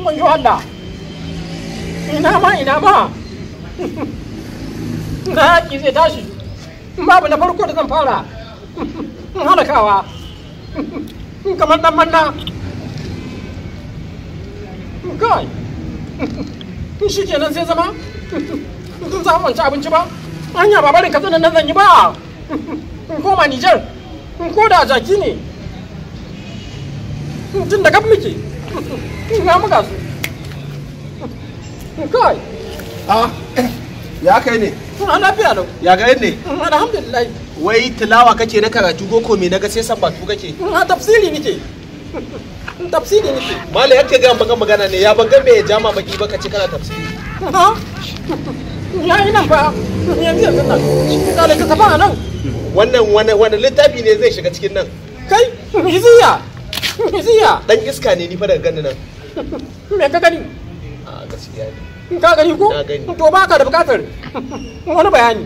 Wayo Allah. Ina ma ina ma. Na yaƙi zai tashi. Babu na farko da zan fara halakawa. Kamar ɗan manna. Kai. Shi kenan sai zama. Sun samu ban ci abinci ba. Anya ba barin Katsina nan zan yi ba. In koma Nijar. In ko da jaki ne. Tun da gab muke. Na muka su. Kai. Ah, ya kai ne? Ina lafiya lau. Ya ga ne? Alhamdulillah. Wai tilawa kake na karatu ko ko me naga sai sambatu kake? Na tafsiri nake. Tafsiri nake. Malam yake ga bakan magana ne, ya ban ga me ya jama baki ba kace kana tafsiri. Ha? Ya yi nan fa. Yanzu yanzu nan. Ga littattafan a nan. Wannan wani littafi ne zai shiga cikin nan? Kai, hiziya. Hiziya. Dan iska ne ni fa daga ganin nan. Me ka gani? A gaskiya ne. Ka gani ko? Na gani. To baka da bukatar wani bayani.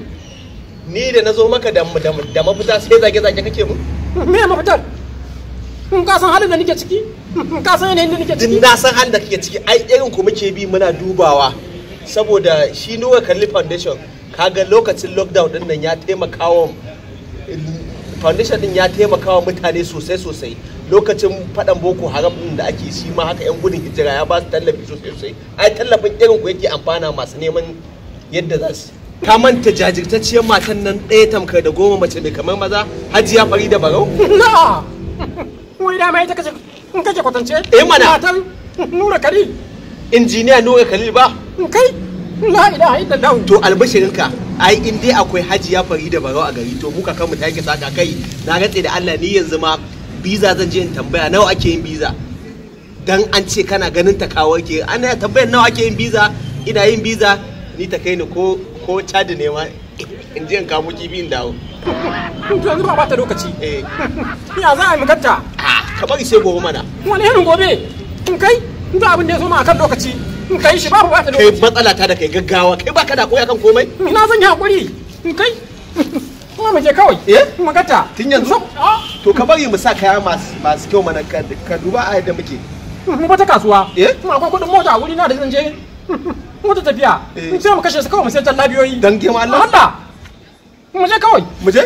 Ni da nazo maka da mafita sai zage-zage kake mun? Me mafitar? Ka san halin da nake ciki? Ka san yanayin da nake ciki? Din na san halin da kake ciki, ai irin ku muke bi muna dubawa. Saboda shi Nura Khalil Foundation, kaga lokacin lockdown din nan ya taimaka wa foundation din ya taimaka wa mutane sosai sosai. Lokacin fadan Boko Haram din da ake shi ma haka yan gudun hijira ya ba su tallafi sosai sosai. Ai tallafin irin ku yake amfana masu neman yadda za su. Ka manta jajirtacciyar matan nan ɗaya tamkar da goma mace mai kamar maza, Hajiya Farida Barau? Na! Wai dama ita kace in kake kwatance? Eh mana. Matan Nura Khalil. Injiniya Nura Khalil ba? Kai, la ilaha illallah. To albashirinka, ai in dai akwai Hajiya Farida Barau a gari to mu kakanmu ta yake saka kai. Na rantse da Allah ni yanzu ma biza zan je in tambaya nawa ake yin biza. Dan an ce kana ganin ta kawo ke, ana tambayar nawa ake yin biza, ina yin biza ni ta kai ni ko Chad ne ma in je in kamo kifi in dawo. To yanzu ba bata lokaci. Eh. Ya za a yi mugatta? Ka bari sai gobe mana. Wani irin gobe? In kai, in ga abin da ya zo ma akan lokaci. In kai shi babu bata Kai lokaci. matsala ta da kai gaggawa, kai baka da koya kan komai? Ina zan yi hakuri. In kai. Kuma mu je kawai. Eh? Mugatta. Tun yanzu? To ka bari mu sa kaya masu kyau mana ka duba a yadda muke. Mu bata kasuwa. Eh? Akwai kuɗin mota a wuri na da zan je. Mota tafiya. Eh. In sai mu kashe su kawai mu sai jallabiyoyi. Dan girman Allah. Allah. Mu je kawai. Mu je?